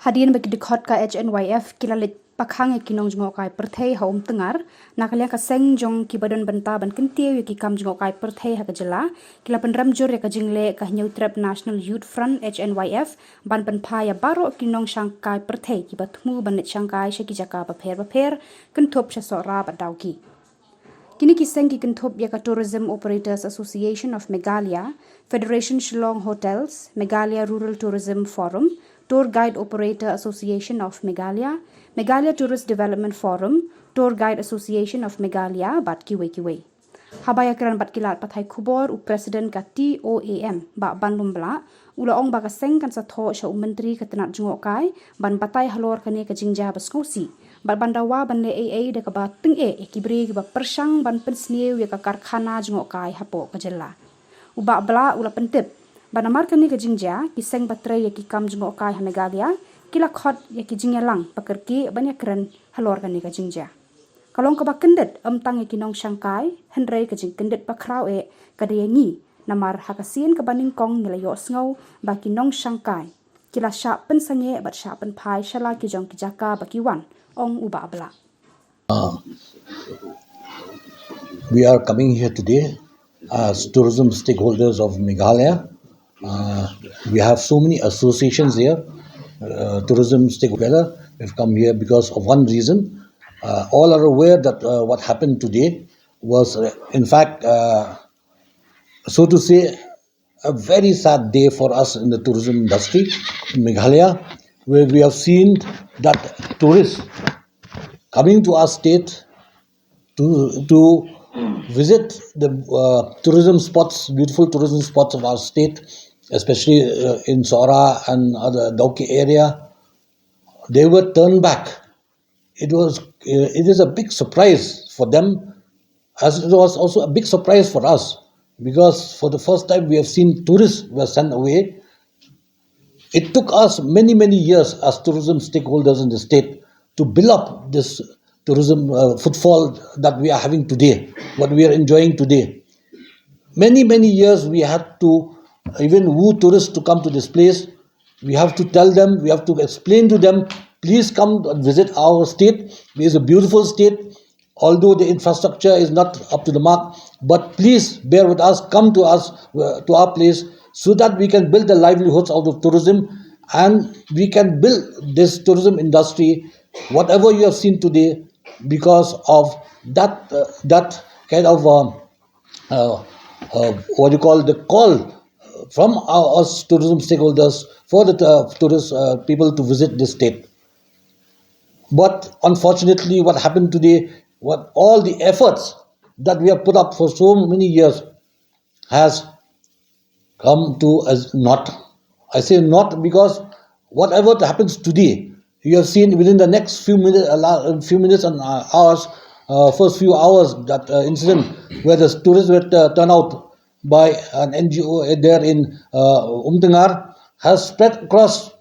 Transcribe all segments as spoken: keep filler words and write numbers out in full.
Hadien ba ki dkhot ka H N Y F ki la leit pakhang ïa ki nongjngohkai pyrthei ha Umtngar, na ka liang ka seng jong kiba don bynta ban kyntiew ïa ki kam jngohkai pyrthei ha ka jylla, ki la pynrem jur ïa ka jingleh ka Hynñiewtrep National Youth Front, H N Y F, ban pynphai ïa baroh ki nongshangkai pyrthei kiba thmu ban leit shangkai sha ki jaka bapher bapher, kynthup sha Sohra bad Dawki. Kine ki seng ki kynthup ïa ka Tourism Operators Association of Meghalaya, Federation Shillong Hotels, Meghalaya Rural Tourism Forum, Tour Guide Operator Association of Meghalaya, Meghalaya Tourist Development Forum, Tour Guide Association of Meghalaya bad kiwei kiwei. Haba ïakren bad ki lad pathai khubor, u President ka T O A M, Bah Banlum Blah, u la ong ba ka seng kan sa thoh sha u Myntri ka tnat jngohkai ban batai halor kane ka jingjia ba sngewsih bad ban dawa ban leh ei ei da kaba tyngeh ïa ki briew kiba pyrshang ban pynsniew ïa ka karkhana jngohkai hapoh ka jylla. U Bah Blah u la pyntip ba namar kane ka jingjia, ki seng ba trei ïa ki kam jngohkai ha Meghalaya ki la khot ïa ki jingïalang ba kyrkieh ban ïakren halor kane ka jingjia. Ka long kaba kyndit ym tang ïa ki nongshangkai, hynrei ka jingkyndit ba khraw eh ka dei ïa ngi, namar ha ka sien kaba nyngkong ngi la ïohsngew ba ki nongshangkai ki la shah pynsangeh bad shah pynphai sha la ki jong ki jaka ba ki wan, ong u Bah Blah. We are coming here today as tourism stakeholders of Meghalaya. Uh, we have so many associations here, uh, tourism stakeholder. We've come here because of one reason. Uh, all are aware that uh, what happened today was, uh, in fact, uh, so to say, a very sad day for us in the tourism industry in Meghalaya, where we have seen that tourists coming to our state to to visit the uh, tourism spots, beautiful tourism spots of our state, especially uh, in Sohra and other Dawki area. They were turned back. It was uh, it is a big surprise for them, as it was also a big surprise for us, because for the first time we have seen tourists were sent away. It took us many, many years as tourism stakeholders in the state to build up this tourism uh, footfall that we are having today, what we are enjoying today. Many, many years we had to even woo tourists to come to this place. We have to tell them, we have to explain to them, please come and visit our state. It is a beautiful state. Although the infrastructure is not up to the mark, but please bear with us, come to us, uh, to our place, so that we can build the livelihoods out of tourism, and we can build this tourism industry, whatever you have seen today, because of that uh, that kind of um, uh, uh, what you call the call from our, us tourism stakeholders for the uh, tourist uh, people to visit this state. But unfortunately, what happened today, what all the efforts that we have put up for so many years has come to as naught. I say naught because whatever happens today, you have seen within the next few minutes, few minutes and uh, hours, uh, first few hours, that uh, incident where the tourists were uh, turned out by an N G O there in uh, Umtngar has spread across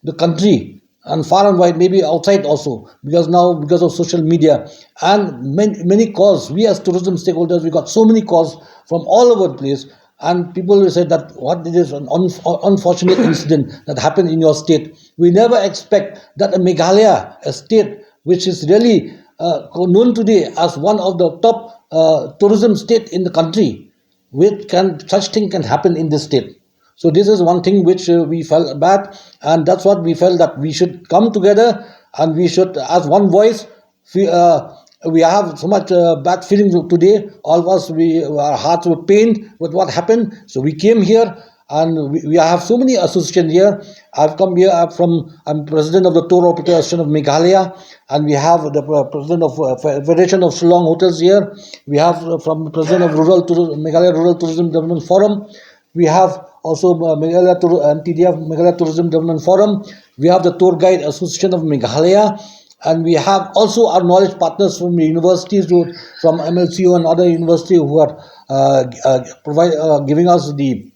the country and far and wide, maybe outside also, because now because of social media and many, many calls, we as tourism stakeholders, we got so many calls from all over the place, and people will say that what it is an un- unfortunate incident that happened in your state. We never expect that a Meghalaya, a state which is really uh, known today as one of the top uh, tourism state in the country, with can such thing can happen in this state. So this is one thing which uh, we felt bad, and that's what we felt that we should come together and we should, as one voice, we, uh, we have so much uh, bad feelings today. All of us, we our hearts were pained with what happened. So we came here, and we, we have so many associations here. I've come here. I'm from I'm president of the Tour Operator Association of Meghalaya, and we have the uh, president of uh, Federation of Shillong Hotels here. We have uh, from president of Rural Tour- Meghalaya Rural Tourism Development Forum. We have also uh, Meghalaya Tour- and T D F Meghalaya Tourism Development Forum. We have the Tour Guide Association of Meghalaya, and we have also our knowledge partners from the universities, who, from M L C O and other university who are uh, uh, provide, uh, giving us the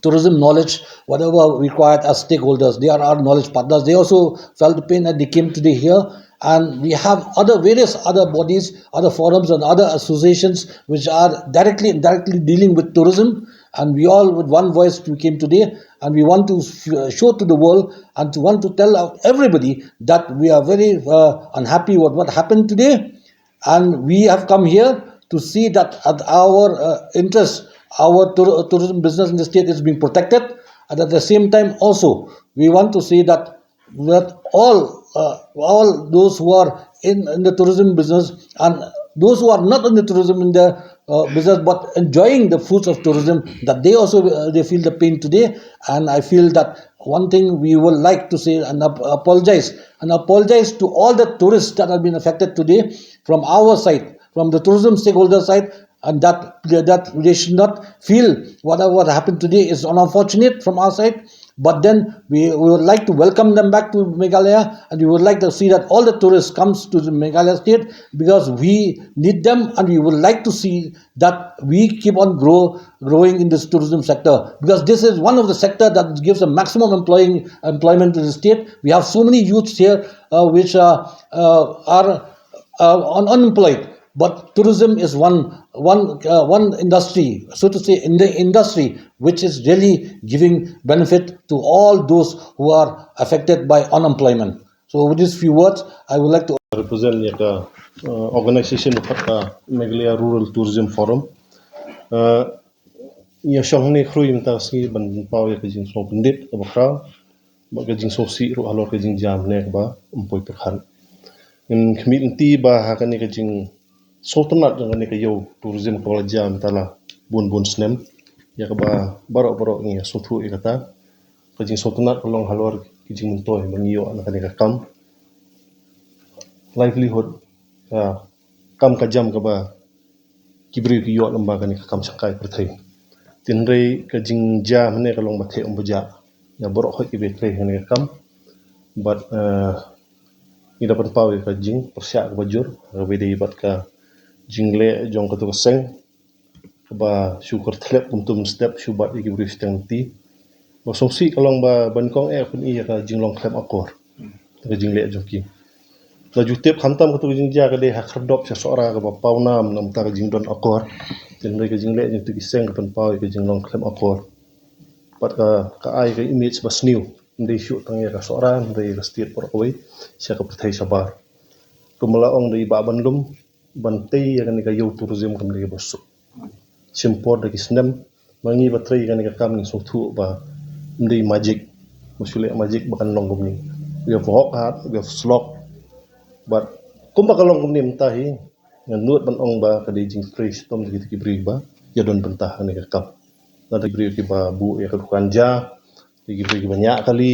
tourism knowledge, whatever required as stakeholders. They are our knowledge partners. They also felt the pain and they came today here. And we have other various other bodies, other forums, and other associations which are directly and indirectly dealing with tourism. And we all, with one voice, we came today. And we want to sh- show to the world and to want to tell out everybody that we are very uh, unhappy with what happened today. And we have come here to see that at our uh, interest, our tour- tourism business in the state is being protected. And at the same time, also, we want to see that that all uh, all those who are in, in the tourism business and those who are not in the tourism in the uh, business but enjoying the fruits of tourism, that they also uh, they feel the pain today. And I feel that one thing we would like to say and ap- apologize and apologize to all the tourists that have been affected today from our side, from the tourism stakeholder side, and that that they should not feel whatever what happened today is unfortunate from our side. But then we, we would like to welcome them back to Meghalaya, and we would like to see that all the tourists comes to the Meghalaya state, because we need them, and we would like to see that we keep on grow growing in this tourism sector, because this is one of the sector that gives a maximum employing employment to the state. We have so many youths here uh, which are uh, are uh, un- unemployed. But tourism is one one uh, one industry, so to say, in the industry which is really giving benefit to all those who are affected by unemployment. So with these few words, I would like to represent ïa ka uh, organization of ka Meghalaya Rural Tourism Forum. Uh, ïa shong ne khrui mynta sngi ban paw ïa ka jingsngewpyndit ka bakhraw bad ka jingsngewsih ruh halor ka jingjia ne kaba ym poi pyrkhat. Ngin khmih lynti ba ha kane ka jing sngewtynnat jong kane ka ïew tourism kaba la jia mynta la bun bun snem, ïa kaba baroh baroh ngi sngewthuh ïa kata. Ka jingsngewtynnat ka long halor ki jingmyntoi ba ngi ïoh na kane ka kam livelihood, ka kam ka jam kaba ki briew ki ïoh lem bad kane ka kam shangkai pyrthei. Hynrei ka jingjia mynne ka long ba theh um ba jah ïa baroh hoi ki briew trei kane ka kam. Bad uh, ngi da pynpaw ïa ka jingpyrshah kaba jur kaba dei bad ka jingleh jong katu ka seng kaba shu kyrthlep kumtum step shu bat ïa ki briew shiteng lynti. Ba sngewsih ka long ba ban kong eh pyn ïa ka jinglong khlem akor ka jingleh jong ki. La ju tip khamtam katu ka jingjia ka dei ha khyrdop sha Sohra kaba paw nam namta ka jingdon akor. Hynrei ka jingleh jong tu ki seng ka pynpaw ïa ka jinglong khlem akor. Pat ka ka ai ka image ba sniew. Ym dei shuh tang ïa ka Sohra, ym dei ïa ka state baroh kawei, sha ka pyrthei shabar. Kumba la ong dei ba ban lum ban tei ïa kane ka ïew tourism kam dei ba suk. Shim por da ki snem ma ngi ba trei kane ka kam ngi sngewthuh ba ym dei magic, ba shu leh magic ba kan long kumne. We have worked hard, we have slog, but kumba ka long kumne mynta hi ngan nud ban ong ba ka dei jingtrei shitom da kita ki briew ba ïa don bynta ha kane ka kam. Na da ki briew kiba buh ïa ka dukan ja, da ki briew kiba ñiah kali,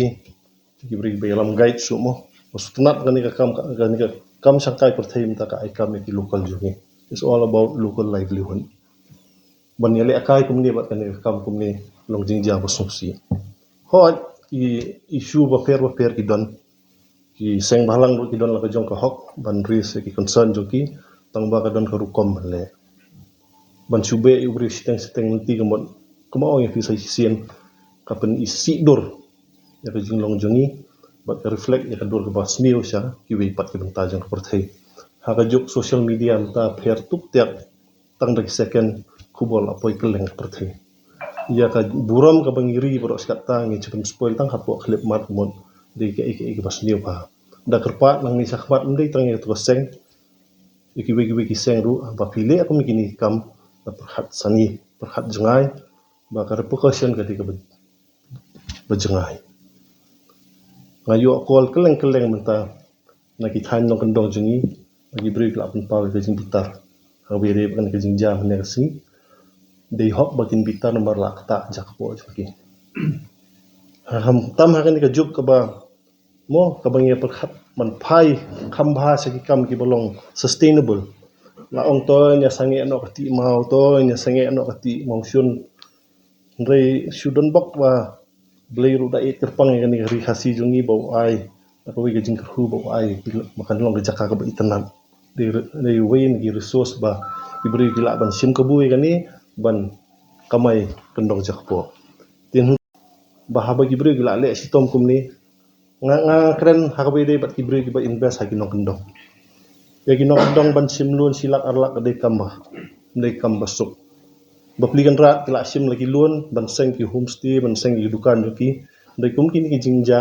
da ki briew kiba ïalam guide shuh mo. Ba sngewtynnat kane ka kam, kane ka kam shangkai pyrthei mynta ka ai kam ïa ki local jong ngi. It's all about local livelihood. Ban ïalehkai kumne bad kane ka kam kumne long jingjia ba sngewsih. Hooid ki issue bapher bapher ki don. Ki seng bhalang ruh ki don la ka jong ka hok ban raise ïa ki concern jong ki, tang ba ka don ka rukom ban leh. Ban shu beh ïa u briew shiteng shiteng lynti ka mut kumba ong ïa phi sa shisien ka pynisih dur ïa ka jinglong jong ngi bad ka reflect ïa ka dur kaba sniew sha kiwei pat ki bynta jong ka pyrthei. Ha ka juk social media mynta pher tuk tiak tang da ki second khubor la poi kylleng ka pyrthei. Ïa ka burom kaba ngi ri baroh shi katta ngi shu pynspoil tang hapoh khyllipmat mut dei kaei kaei kaba sniew bha. Da kyrpad nangne shakhmat ym dei tang ïa katu ka seng, ïa kiwei kiwei ki seng ruh ba phi leh kum kine ki kam da pyrkhat sani pyrkhat jngai ba ka repercussion ka dei kaba ba jngai. Nga ïoh call kylleng kylleng mynta na ki thaiñ nongkyndong jong ngi, na ki briew ki la pynpaw ïa ka jingbitar. Haba ïadei bad kane ka jingjia mynne ka sngi, dei hok ba kin bitar namar la ktah jakpoh jong ki. Ha, tam ha kane ka juk kaba mo kaba ngi pyrkhat ban phai kham bha sha ki kam kiba long sustainable. La ong to ïa sangeh noh ka tih maw, to ïa sangeh noh ka tih maw shun. Hynrei shu don bok ba Blei ruh da ïeit kyrpang ïa kane ka ri Khasi jong ngi ba u ai da kawei ka jingkyrkhu ba u ai ba kan long ka jaka kaba itynnat. Dei dei wei na ki resource ba ki briew ki lah ban shim kabu ïa kane ban kamai kyndong jakpoh. Te ba haba ki briew ki la leh shitom kumne, nga nga kren ha kaba ïadei bad ki briew kiba invest ha ki nongkyndong. Ïa ki nongkyndong ban shim loan shi lak ar lak ka dei kam ba dei kam ba suk. Bapli Kynrad ki la shim la ki loan ban seng ki homestay, ban seng ki dukan jong ki. Dei kum kine ki jingjia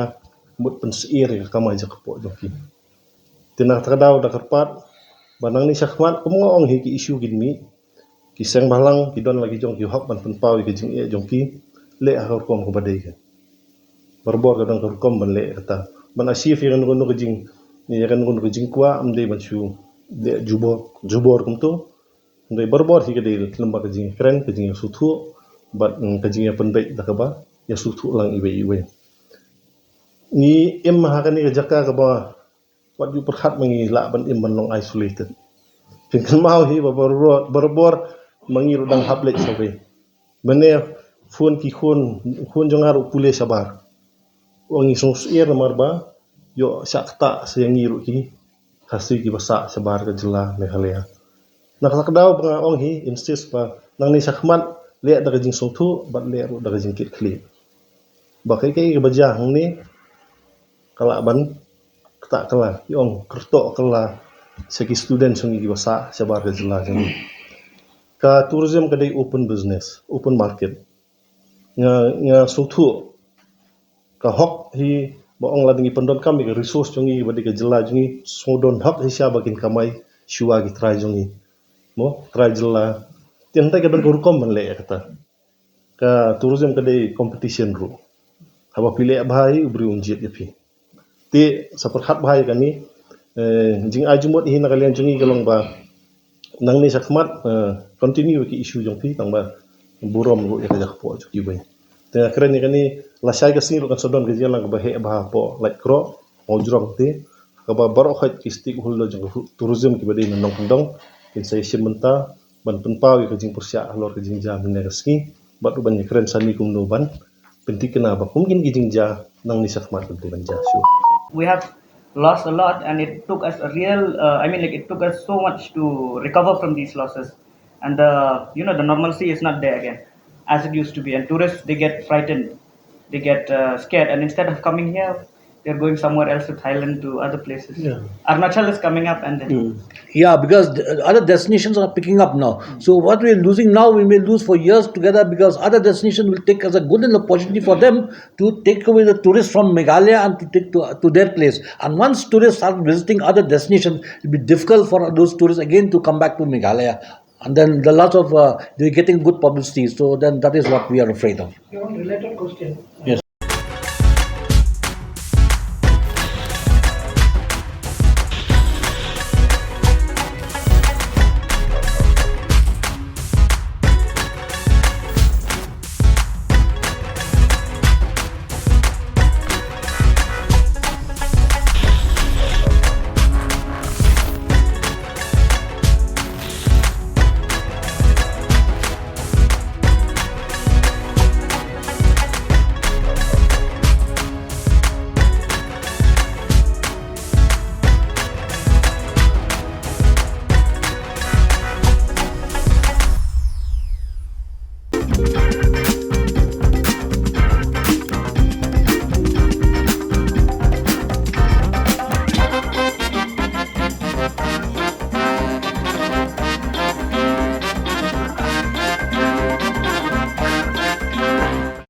mut pynsyier ïa ka kamai jakpoh jong ki. Te na kata ka daw da kyrpad ba nangne shakhmat, kum nga ong hi, ki issue kin mih, ki seng bhalang ki don la ki jong ki hok ban pynpaw ïa ka jingeh jong ki, leh ha ka rukom kaba dei ka. Barabor ka don ka rukom ban leh kata. Ban achieve ïa kano kano ka jing, ïa kano kano ka jingkwah, ym dei ban shu leh jubor jubor kumto. Ym dei, barabor hi ka dei lyngba ka jingkren, ka jingïasngewthuh bad, mm, ka jingïapynbeit da kaba ïasngewthuh lang iwei iwei. Ngi im ha kane ka jaka kaba wat ju pyrkhat ma ngi lah ban im ban long isolated. Phin kynmaw hi ba barabor, barabor ma ngi ruh dang hap leit shawei. Mynne phone ki khun, khun jong nga ruh pule shabar. Ong ngi sngewsyier namar ba ïoh shah ktah sa ïa ngi ruh ki Khasi kiba sah shabar ka jylla Meghalaya. Na kata ka daw ba nga ong hi, insist ba nangne shakhmat leh da ka jingsngewthuh bad leh ruh da ka jingkitkhlieh. Ba kaei kaei kaba jia hangne ka lah ban ktah kylla, ïa ong kyrtoh kylla sha ki student jong ngi kiba sah shabar ka jylla jong ngi. Ka tourism ka dei open business, open market. Nga, nga sngewthuh ka hok hi ba ong lada ngi pyndonkam ïa ka resource jong ngi, ba dei ka jylla jong ngi, sngewdon hok hi sha ba kin kamai shuwa ki trai jong ngi. Mo, trai jylla. Te hynrei ka don ka rukom ban leh ïa kata. Ka tourism ka dei competition ruh. Haba phi leh bha hi, u briew un jied ïa phi. Te sa pyrkhat bha ïa kane, eh, jingai jingmut hi na ka liang jong ngi ka long ba nangne shakhmat, eh, continue ki issue jong phi tang ba burom ruh ïa ka jakpoh jong kiwei. Te nga kren ïa kane, lashai ka sngi ruh kan sa don ka jingïalang kaba heh bha hapoh Laitkroh, Mawjrong te, kaba baroh khoit ki stakeholder jong ka tourism kiba dei na nongkyndong kin sa ïashim bynta ban pynpaw ïa ka jingpyrshah halor ka jingjia mynne ka sngi bad ruh ban ïakren sani kumno ban pynthikna ba kum kine ki jingjia nangne shakhmat kan dei ban jia shuh. We have lost a lot, and it took us a real, uh, I mean, like, it took us so much to recover from these losses. And the, you know, the normalcy is not there again as it used to be. And tourists, they get frightened, they get uh, scared, and instead of coming here, they're going somewhere else to Thailand, to other places. Yeah. Arunachal is coming up, and then Yeah, because the other destinations are picking up now. So what we're losing now, we may lose for years together, because other destinations will take as a good an opportunity for them to take away the tourists from Meghalaya and to take to, to their place. And once tourists start visiting other destinations, it'll be difficult for those tourists again to come back to Meghalaya. And then the loss of, uh, they're getting good publicity. So then that is what we are afraid of. One related question. Yes.